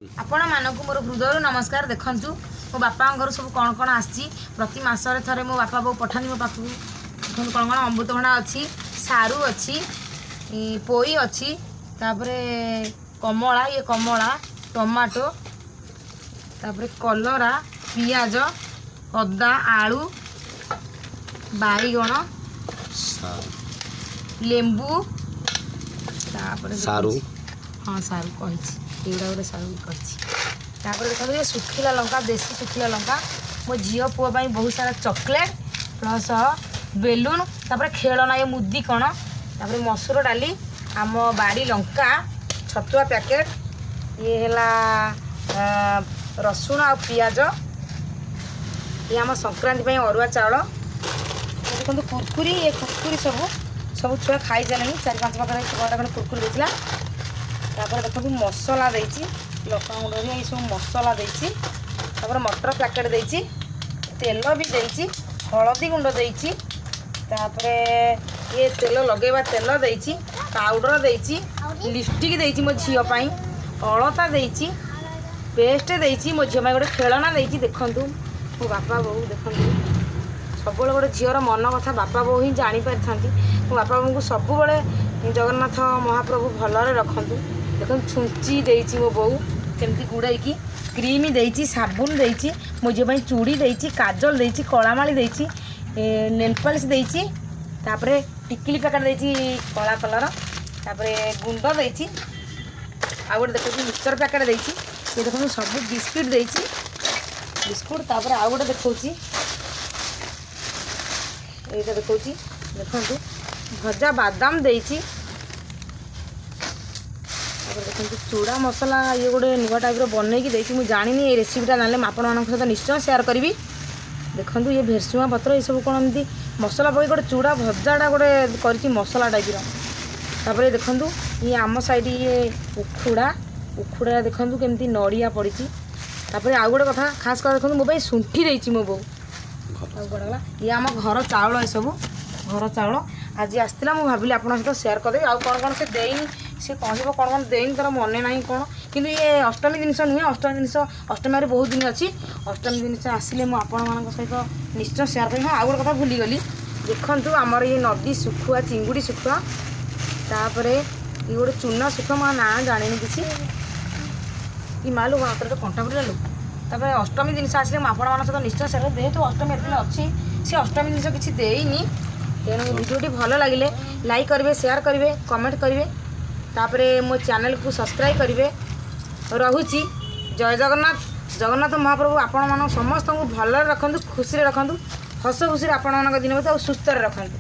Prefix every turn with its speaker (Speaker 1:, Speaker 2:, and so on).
Speaker 1: ଆପଣମାନଙ୍କୁ ମୋର ହୃଦୟରୁ ନମସ୍କାର। ଦେଖନ୍ତୁ, ମୋ ବାପାଙ୍କ ଘରୁ ସବୁ କ'ଣ କ'ଣ ଆସିଛି। ପ୍ରତି ମାସରେ ଥରେ ମୋ ବାପା ବୋଉ ପଠାନ୍ତି ମୋ ପାଖକୁ। ଦେଖନ୍ତୁ କ'ଣ କ'ଣ: ଅମୃତଭଣ୍ଡା ଅଛି, ସାରୁ ଅଛି, ପୋଇ ଅଛି, ତାପରେ କମଳା, ଇଏ କମଳା, ଟମାଟୋ, ତାପରେ କଲରା, ପିଆଜ, ଅଦା, ଆଳୁ, ବାଇଗଣ, ଲେମ୍ବୁ, ତାପରେ
Speaker 2: ସାରୁ।
Speaker 1: ହଁ, ସାରୁ କହିଛି। ଏଇଗୁଡ଼ା ଗୋଟେ ସାରୁ କହିଛି। ତାପରେ ଦେଖନ୍ତୁ, ଏ ଶୁଖିଲା ଲଙ୍କା, ଦେଶୀ ଶୁଖିଲା ଲଙ୍କା। ମୋ ଝିଅ ପୁଅ ପାଇଁ ବହୁତ ସାରା ଚକୋଲେଟ୍ ପ୍ଲସ୍ ବେଲୁନ୍, ତାପରେ ଖେଳନା, ଏ ମୁଦି କ'ଣ, ତାପରେ ମସୁର ଡାଲି, ଆମ ବାଡ଼ି ଲଙ୍କା, ଛତୁଆ ପ୍ୟାକେଟ୍, ଇଏ ହେଲା ରସୁଣ ଆଉ ପିଆଜ, ଇଏ ଆମ ସଂକ୍ରାନ୍ତି ପାଇଁ ଅରୁଆ ଚାଉଳ। ଏ ଦେଖନ୍ତୁ କୁରକୁରି, ଏ କୁରକୁରି ସବୁ ସବୁ ଛୁଆ ଖାଇସାରିଲେଣି। ଚାରି ପାଞ୍ଚ ପ୍ରକାର ଛୁଆଟା ଖଣ୍ଡେ କୁରକୁରି ଦେଇଥିଲା। ତାପରେ ଦେଖନ୍ତୁ, ମସଲା ଦେଇଛି, ଲଙ୍କାଗୁଣ୍ଡ, ଏଇ ସବୁ ମସଲା ଦେଇଛି। ତାପରେ ମଟର ପ୍ୟାକେଟ୍ ଦେଇଛି, ତେଲ ବି ଦେଇଛି, ହଳଦୀ ଗୁଣ୍ଡ ଦେଇଛି, ତାପରେ ଇଏ ତେଲ ଲଗେଇବା ତେଲ ଦେଇଛି, ପାଉଡ଼ର ଦେଇଛି, ଲିପଷ୍ଟିକ୍ ଦେଇଛି ମୋ ଝିଅ ପାଇଁ, ଅଳତା ଦେଇଛି, ପେଷ୍ଟ ଦେଇଛି, ମୋ ଝିଅ ପାଇଁ ଗୋଟେ ଖେଳନା ଦେଇଛି। ଦେଖନ୍ତୁ ମୋ ବାପା ବୋଉ, ଦେଖନ୍ତୁ, ସବୁବେଳେ ଗୋଟେ ଝିଅର ମନ କଥା ବାପା ବୋଉ ହିଁ ଜାଣିପାରିଥାନ୍ତି। ମୋ ବାପା ବୋଉଙ୍କୁ ସବୁବେଳେ ଜଗନ୍ନାଥ ମହାପ୍ରଭୁ ଭଲରେ ରଖନ୍ତୁ। ଦେଖନ୍ତୁ, ଛୁଞ୍ଚି ଦେଇଛି ମୋ ବୋଉ କେମିତି ଗୁଡ଼େଇକି, କ୍ରିମ୍ ଦେଇଛି, ସାବୁନ ଦେଇଛି, ମୋ ଝିଅ ପାଇଁ ଚୁଡ଼ି ଦେଇଛି, କାଜଲ ଦେଇଛି, କଳାମାଳି ଦେଇଛି, ନେଲ୍ ପାଲିସ୍ ଦେଇଛି, ତାପରେ ଟିକିଲି ପ୍ୟାକେଟ୍ ଦେଇଛି କଳା କଲର୍, ତାପରେ ଗୁଣ୍ଡ ଦେଇଛି। ଆଉ ଗୋଟେ ଦେଖଉଛି, ମିକ୍ସଚର୍ ପ୍ୟାକେଟ୍ ଦେଇଛି। ଇଏ ଦେଖନ୍ତୁ, ସବୁ ବିସ୍କୁଟ୍ ଦେଇଛି, ବିସ୍କୁଟ୍। ତାପରେ ଆଉ ଗୋଟେ ଦେଖଉଛି, ଏଇଟା ଦେଖଉଛି, ଦେଖନ୍ତୁ, ଭଜା ବାଦାମ ଦେଇଛି। ତାପରେ ଦେଖନ୍ତୁ, ଚୁଡ଼ା ମସଲା, ଇଏ ଗୋଟେ ନୂଆ ଟାଇପ୍ର ବନେଇକି ଦେଇଛି। ମୁଁ ଜାଣିନି ଏଇ ରେସିପିଟା, ଜାଣିଲେ ମୁଁ ଆପଣମାନଙ୍କ ସହିତ ନିଶ୍ଚୟ ସେୟାର କରିବି। ଦେଖନ୍ତୁ, ଇଏ ଭେରସୁଙ୍ଗା ପତ୍ର, ଏସବୁ କ'ଣ ଏମିତି ମସଲା ପକେଇ ଗୋଟେ ଚୁଡ଼ା ଭଜାଟା ଗୋଟେ କରିଛି ମସଲା ଟାଇପ୍ର। ତାପରେ ଦେଖନ୍ତୁ, ଇଏ ଆମ ସାଇଡ଼ ଇଏ ଉଖୁଡ଼ା। ଉଖୁଡ଼ା ଦେଖନ୍ତୁ କେମିତି ନଡ଼ିଆ ପଡ଼ିଛି। ତାପରେ ଆଉ ଗୋଟେ କଥା ଖାସ୍ କରି ଦେଖନ୍ତୁ, ମୋ ପାଇଁ ଶୁଣ୍ଠି ଦେଇଛି ମୋ ବୋଉ। ଆଉ କୁଆଡ଼େ ଗଲା? ଇଏ ଆମ ଘର ଚାଉଳ, ଏସବୁ ଘର ଚାଉଳ ଆଜି ଆସିଥିଲା। ମୁଁ ଭାବିଲି ଆପଣଙ୍କ ସହିତ ସେୟାର କରିଦେବି। ଆଉ କ'ଣ କ'ଣ ସେ ଦେଇନି, ସେ କହିବ କ'ଣ କ'ଣ ଦେଇନି, ତାର ମନେ ନାହିଁ କ'ଣ। କିନ୍ତୁ ଇଏ ଅଷ୍ଟମୀ ଜିନିଷ ନୁହେଁ। ଅଷ୍ଟମୀ ଜିନିଷ, ଅଷ୍ଟମୀ ଆହୁରି ବହୁତ ଦିନ ଅଛି। ଅଷ୍ଟମୀ ଜିନିଷ ଆସିଲେ ମୁଁ ଆପଣମାନଙ୍କ ସହିତ ନିଶ୍ଚୟ ସେୟାର କରିବି। ହଁ, ଆଉ ଗୋଟେ କଥା ଭୁଲିଗଲି। ଦେଖନ୍ତୁ, ଆମର ଇଏ ନଦୀ ଶୁଖୁଆ, ଚିଙ୍ଗୁଡ଼ି ଶୁଖୁଆ, ତାପରେ ଇଏ ଗୋଟେ ଚୁନା ଶୁଖୁଆ, ମୋ ନାଁ ଜାଣିନି କିଛି। ଇ ମାଲୁ, ମୋ ହାତରେ ଗୋଟେ କଣ୍ଟା ପଡ଼ିଲା ଲୋ। ତାପରେ ଅଷ୍ଟମୀ ଜିନିଷ ଆସିଲେ ମୁଁ ଆପଣମାନଙ୍କ ସହିତ ନିଶ୍ଚୟ ସେୟାର କରିବି। ଯେହେତୁ ଅଷ୍ଟମୀ ଏତେ ଦିନ ଅଛି, ସେ ଅଷ୍ଟମୀ ଜିନିଷ କିଛି ଦେଇନି। ତେଣୁ ଭିଡ଼ିଓଟି ଭଲ ଲାଗିଲେ ଲାଇକ୍ କରିବେ, ସେୟାର କରିବେ, କମେଣ୍ଟ କରିବେ, ତାପରେ ମୋ ଚ୍ୟାନେଲକୁ ସବସ୍କ୍ରାଇବ୍ କରିବେ। ରହୁଛି, ଜୟ ଜଗନ୍ନାଥ। ଜଗନ୍ନାଥ ମହାପ୍ରଭୁ ଆପଣମାନଙ୍କୁ ସମସ୍ତଙ୍କୁ ଭଲରେ ରଖନ୍ତୁ, ଖୁସିରେ ରଖନ୍ତୁ, ହସ ଖୁସିରେ ଆପଣମାନଙ୍କ ଦିନ ଆଉ ସୁସ୍ଥରେ ରଖନ୍ତୁ।